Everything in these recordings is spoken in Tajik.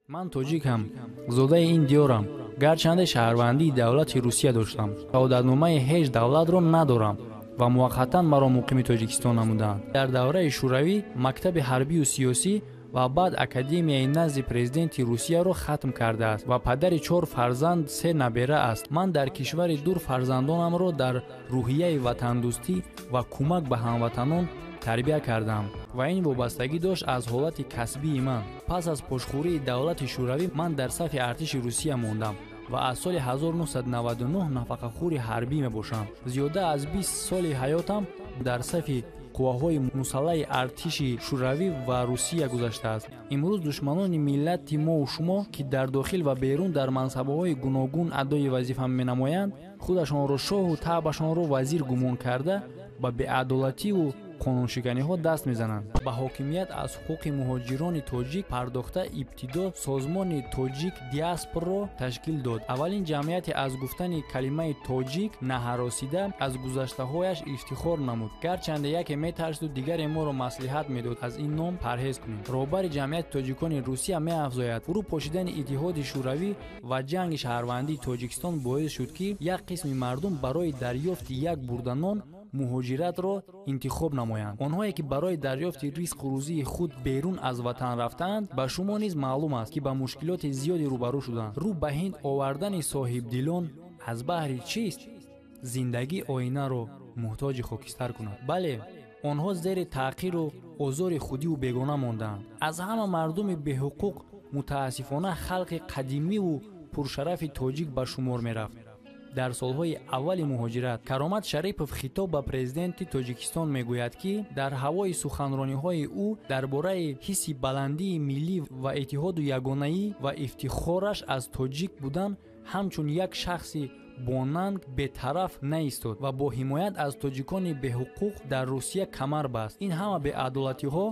Ман тоҷикам, зодаи ин диёрам. Гарчанде шаҳрвандии давлати Русия доштам, шаҳодатномаи ҳеҷ давлатро надорам ва муваққатан маро муқими Тоҷикистон намуданд. Дар давраи Шӯравӣ мактаби ҳарбию сиёсӣ ва баъд академияи назди президенти Русияро хатм кардааст ва падари чор фарзанд, се набера аст. Ман дар кишвари дур фарзандонамро дар рӯҳияи ватандӯстӣ ва кӯмак ба ҳамватанон тарбия кардам ва ин вобастагӣ дошт аз ҳолати касбии ман. Пас аз пошхӯрии давлати Шӯравӣ ман дар сафи артиши Русия мондам ва аз соли 1999 нафақахӯри ҳарбӣ мебошам. Зиёда аз 20 соли ҳаётам дар сафи қувваҳои мусаллаҳи артиши Шӯравӣ ва Русия гузаштааст. Имрӯз душманони миллати мову шумо, ки дар дохил ва берун дар мансабҳои гуногун адои вазифа менамоянд, худашонро шоҳу таъбашонро вазир гумон карда, ба беадолативу қонуншиканиҳо даст мезананд. Ба ҳокимият аз ҳуқуқи муҳоҷирони тоҷик пардохта ибтидо созмони Тоҷик Диаспорро ташкил дод. Аввалин ҷамъияте аз гуфтани калимаи тоҷик наҳаросида аз гузаштаҳояш ифтихор намуд. Гарчанде яке метарсиду дигаре моро маслиҳат медод аз ин ном парҳез кунем. Роҳбари ҷамъияти тоҷикони Русия меафзояд: фурӯ пошидани Иттиҳоди Шӯравӣ ва ҷанги шаҳрвандии Тоҷикистон боис шуд, ки як қисми мардум барои дарёфти як бурданон муҳоҷиратро интихоб намоянд. Онҳое ки барои дарёфти ризқу рӯзии худ берун аз ватан рафтаанд, ба шумо низ маълум аст, ки ба мушкилоти зиёде рӯбарӯ шуданд. Рӯ ба ҳинд овардани соҳибдилон аз баҳри чист? Зиндагӣ оинаро муҳтоҷи хокистар кунад. Бале, онҳо зери таъқиру озори худиву бегона мондаанд. Аз ҳама мардуми беҳуқуқ мутаассифона халқи қадимиву пуршарафи тоҷик ба шумор мерафт. Дар солҳои аввали муҳоҷират Каромат Шарипов хитоб ба президенти Тоҷикистон мегӯяд, ки дар ҳавои суханрониҳои ӯ дар бораи ҳисси баландии миллӣ ва иттиҳоду ягонаӣ ва ифтихораш аз тоҷик будан ҳамчун як шахси бонанг бетараф наистод ва бо ҳимоят аз тоҷикони беҳуқуқ дар Русия камар баст. Ин ҳама беадолатиҳо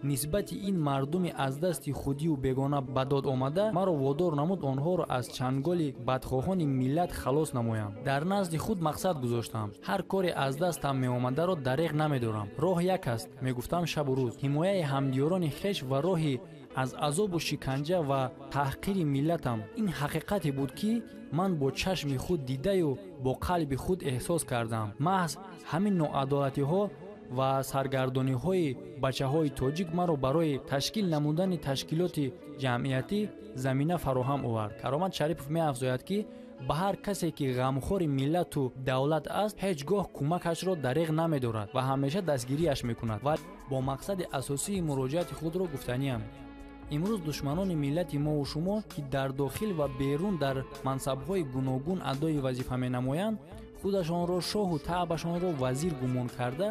нисбати ин мардуми аз дасти худиву бегона ба дод омада маро водор намуд онҳоро аз чанголи бадхоҳони миллат халос намоям. Дар назди худ мақсад гузоштам: ҳар коре аз дастам меомадаро дареғ намедорам. Роҳ як аст, мегуфтам шабу рӯз: ҳимояи ҳамдиёрони хеш ва роҳи аз азобу шиканҷа ва таҳқири миллатам. Ин ҳақиқате буд, ки ман бо чашми худ дидаю бо қалби худ эҳсос кардам. Маҳз ҳамин ноадолатиҳо ва саргардониҳои бачаҳои тоҷик маро барои ташкил намудани ташкилоти ҷамъиятӣ замина фароҳам овард. Каромат Шарипов меафзояд, ки ба ҳар касе ки ғамхори миллату давлат аст, ҳеҷ гоҳ кӯмакашро дареғ намедорад ва ҳамеша дастгириаш мекунад. Ва бо мақсади асосии муроҷиати худро гуфтаниам: имрӯз душманони миллати мову шумо, ки дар дохил ва берун дар мансабҳои гуногун адои вазифа менамоянд, худашонро шоҳу таъбашонро вазир гумон карда,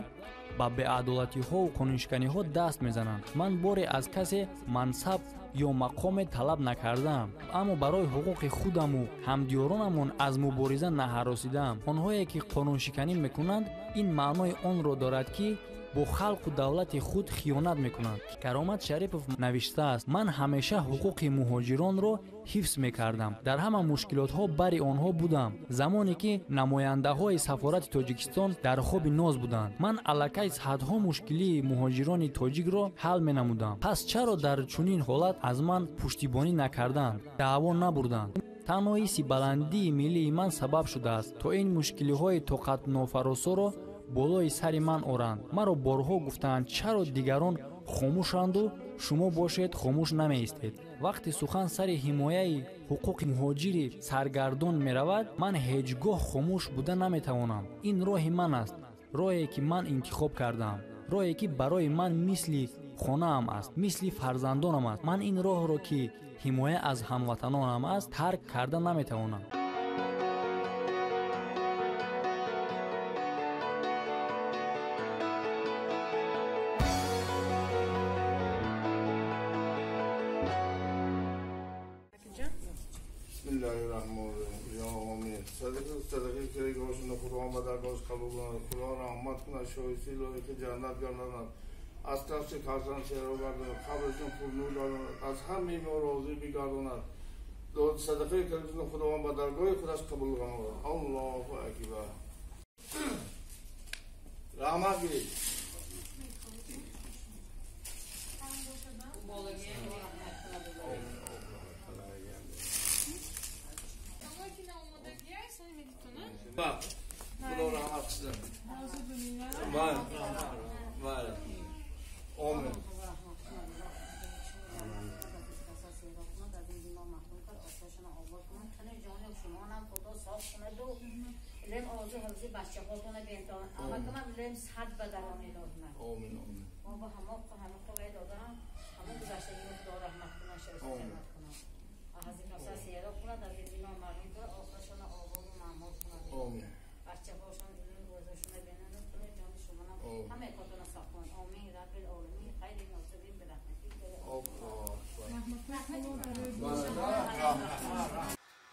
ба беадолатиҳову қонуншиканиҳо даст мезананд. Ман боре аз касе мансаб ё мақоме талаб накардаам, аммо барои ҳуқуқи худаму ҳамдиёронамон аз мубориза наҳаросидаам. Онҳое ки қонуншиканӣ мекунанд, ин маънои онро дорад, ки бо халқу давлати худ хиёнат мекунанд. Каромат Шарипов навиштааст: ман ҳамеша ҳуқуқи муҳоҷиронро ҳифз мекардам, дар ҳама мушкилотҳо бари онҳо будам. Замоне ки намояндаҳои сафорати Тоҷикистон дар хоби ноз буданд, ман аллакай садҳо мушкилии муҳоҷирони тоҷикро ҳал менамудам. Пас чаро дар чунин ҳолат аз ман пуштибонӣ накарданд, даъво набурданд? Танҳо ҳисси баландии миллии ман сабаб шудааст, то ин мушкилиҳои тоқатнофаросоро болои сари ман оранд. Маро борҳо гуфтаанд, чаро дигарон хомӯшанду шумо бошед хомӯш намеистед. Вақте сухан сари ҳимояи ҳуқуқи муҳоҷири саргардон меравад, ман ҳеҷ гоҳ хомӯш буда наметавонам. Ин роҳи ман аст, роҳе ки ман интихоб кардаам, роҳе ки барои ман мисли хонаам аст, мисли фарзандонам аст. Ман ин роҳро, ки ҳимоя аз ҳамватанонам аст, тарк карда наметавонам. Садақаи кирагошона Худо ба даргоҳаш қабул кунад, Худо раҳмат кунад, шоистаи лоиқи ҷаннат гардонад, аз тафси қасам серо гардонад, қабрашон пурнур гардонад, аз ҳамаи мо розӣ бигардонад. Садақаи кирагошона Худованд ба даргоҳи худаш қабул кунад. Аллоҳу акбар. Раҳмат гиред. сад ба дароне додна. Омин, омин. Мо ба ҳамо ҳама қувваи додам, ҳамо гузаштагӣ Худо раҳмат кунад, шоиста ҷаннат кунад. Ҳазрат Кавсар сиёро кунад, аз дин мардум кунад, охирашона обод ва маъмур кунад. Омин. Бачаҳошон рӯзашона бинанд кунад, ҷони шумо ҳама кортона саф кунад. Омин раббил оламин, хайри носибин би раҳматик.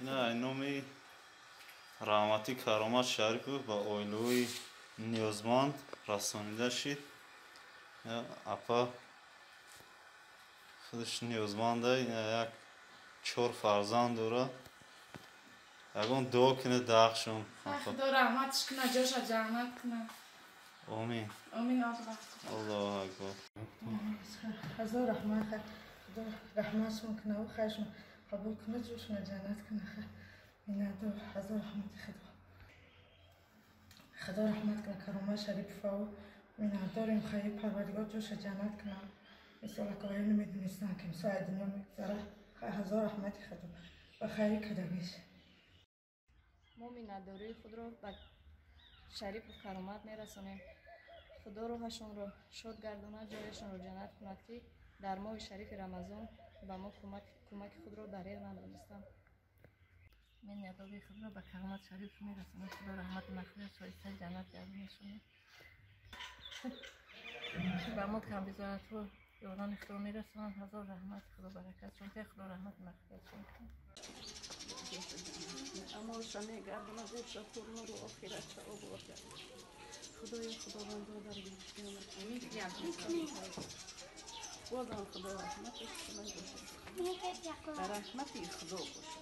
Ина номи раҳмати Каромат Шарипов ба оилаҳои ниёзманд расонида шид. Апа худаш ниёзманда, як чор фарзанд дорад. Ягон дуо кунед даҳшон. Худо раҳматш кунад, ҷоша ҷаннат кунад. Омин. Омин. Аллоҳ. Аллоҳу акбар. Ҳазор раҳмат, Худо раҳматшон кунад ва хайршон қабул кунад, ҷошона ҷаннат кунад. Миннатдор, ҳазор раҳмати Худо. Худо раҳмат кунад Каромат Шарипова. Миннатдорем, хайри Парвардигор ҷоша ҷаннат кунад. Мисол акои намедонистанд ки мисол аз дунё мегузарад. Ҳазор раҳмати Худо ба хайри кардагиш. Мо миннатдории худро ба Шарипов Каромат мерасонем. Худо рӯҳашонро шод гардонад, ҷояшонро ҷаннат кунад, ки дар моҳи шарифи Рамазон ба мо кӯмаки худро дареғ надонистанд. Миннатдории худро ба Каромат Шарипов мерасонам. Худо раҳмату мағфират шоистаи ҷаннат гардонашонад. Ба мо камбизоатҳо ёрдами худро мерасонанд. Ҳазор раҳмат, Худо баракатшон диҳад, Худо раҳмату мағфиратшон кунад. Амолша мегардонад, гӯша пурнуру охиратша обод гардонад. Худоё, Худовандо дар қиёмат бозам Худо раҳматаш кунад, ба раҳмати Худо бошад.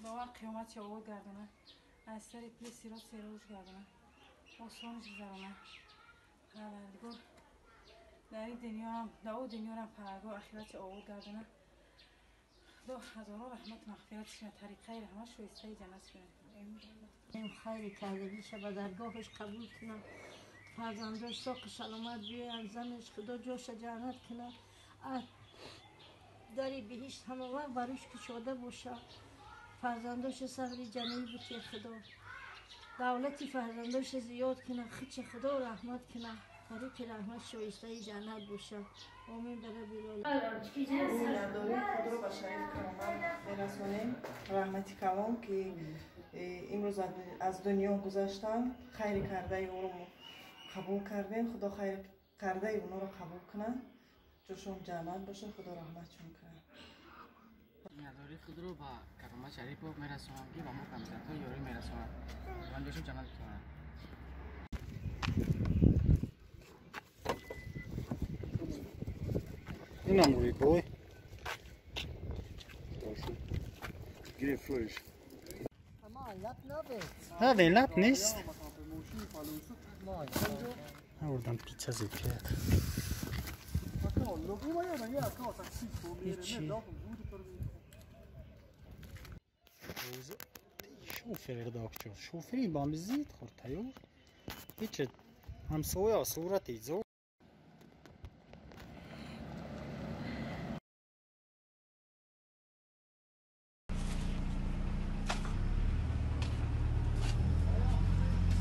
Бовар қиёмат обод гардонад, аз сари пили сирот сероз гардонад, осонш гузаронад. Парвардигор дар ин дунёам, дар о дунёрам Парвардигор ахирати обод гардонад. Худо ҳазорон раҳмат мағфиратш кунад, тариқаи раҳмат шоистаи ҷаннат кунад. Хайри кардагиша ба даргоҳаш қабул кунад, фарзандош соқу саломат биёянд, занаш Худо ҷоша ҷаннат кунад, дари биҳишт ҳама вақт барош кушода бошад, фарзандоша сабри ҷамил бутия Худо, давлати фарзандоша зиёд кунад, худша Худо раҳмат кунад, тариқи раҳмат шоистаи ҷаннат бошад. Омин ба раббил оламин. Миннатдории худро ба Шариф Каромат мерасонем. Раҳмати калон, ки имрӯз аз дунё гузаштанд, хайри кардаи ӯро мо қабул кардем. Худо хайри кардаи онҳоро қабул кунад, ҷошон ҷаннат бошад, Худо раҳматшон кунад. Миннатдории худро ба Каромат Шарипов мерасонам, ки ба мо камбизоатҳо ёрӣ мерасонад. Худованд ҷошон ҷаннат кунад. Инам рӯйбой. Не, лап нест. Овардам пицца зипет. Ҳичи. Шофер докчо. Шофери бамзид хор тайёр. Ҳичи ҳамсоя сурати зо.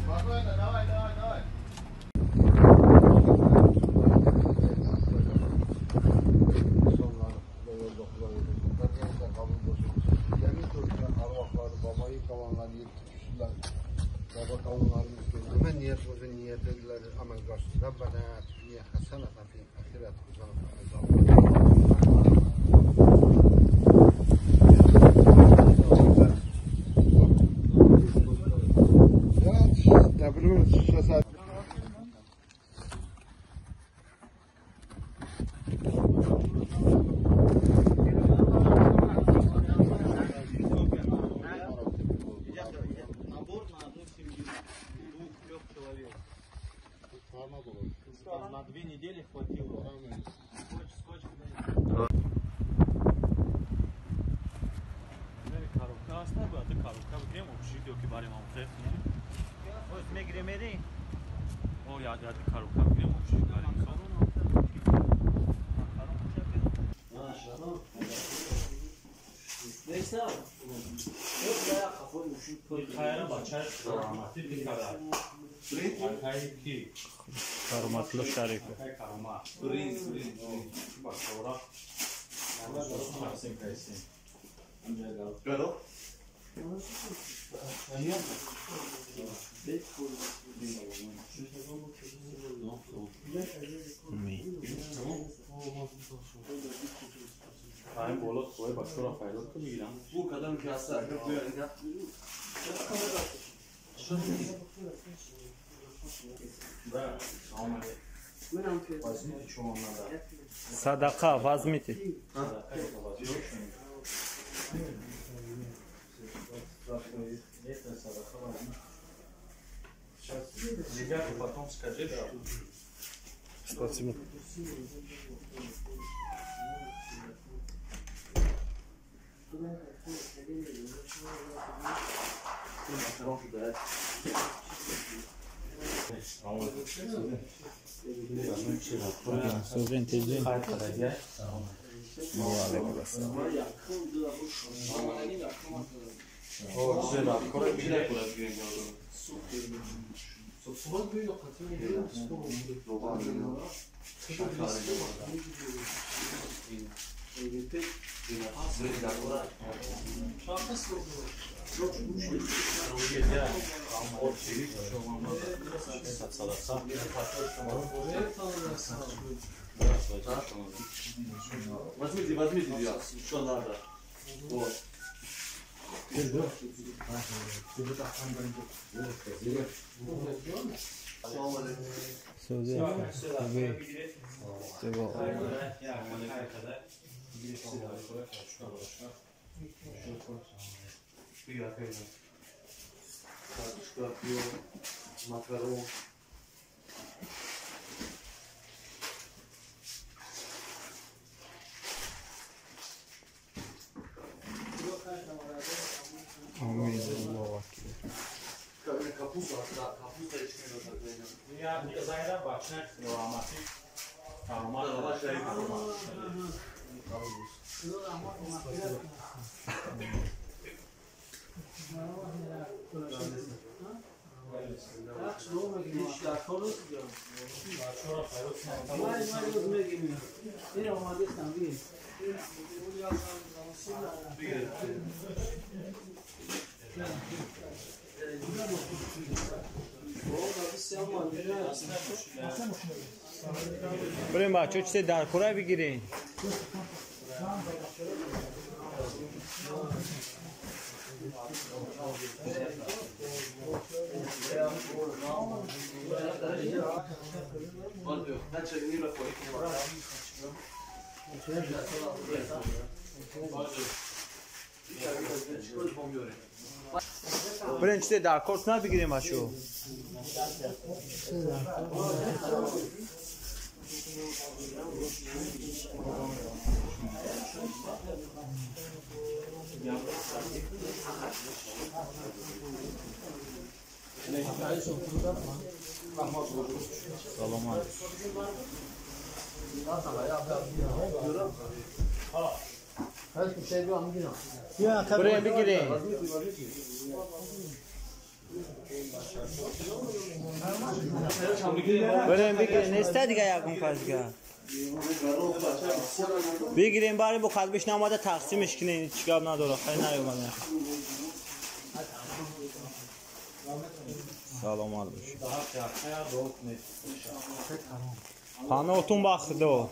Спокойно, давай, давай, давай. На 2 недели хватило. Скотч, скотч. Коробка аст, набояд коробка бигирем, общежитие ки барем ам хеф, не? Ось мегирем эри? О, яд коробка бигирем, общежитие барем. Хайра бачаи раҳматӣ бикара. Акаи ки? Кароматулло Шарипов. Акаи Каромат. Бачаора. Тақсим кайсем. Ҳамин боло твои бачаро файдот ку мегирам. Возьмите, что вам надо. Садақа, возьмите. Сейчас, ребята, потом скажи, да. Спасибо. Возьмите, возьмите, что надо. Вот. بریم بچه چیز در کره بگیرین. بریم چیز در کورس نبگیریم بچه. سلام علیکم. بریم بگیریم. بریم بگیریم. نیست دیگه یکم کس دیگه. بگیریم بریم با قلبش نامده تقسیمش کنیم. چیکار نداره. خیلی نیومده. سلام علیکم. پناهتون بخدا.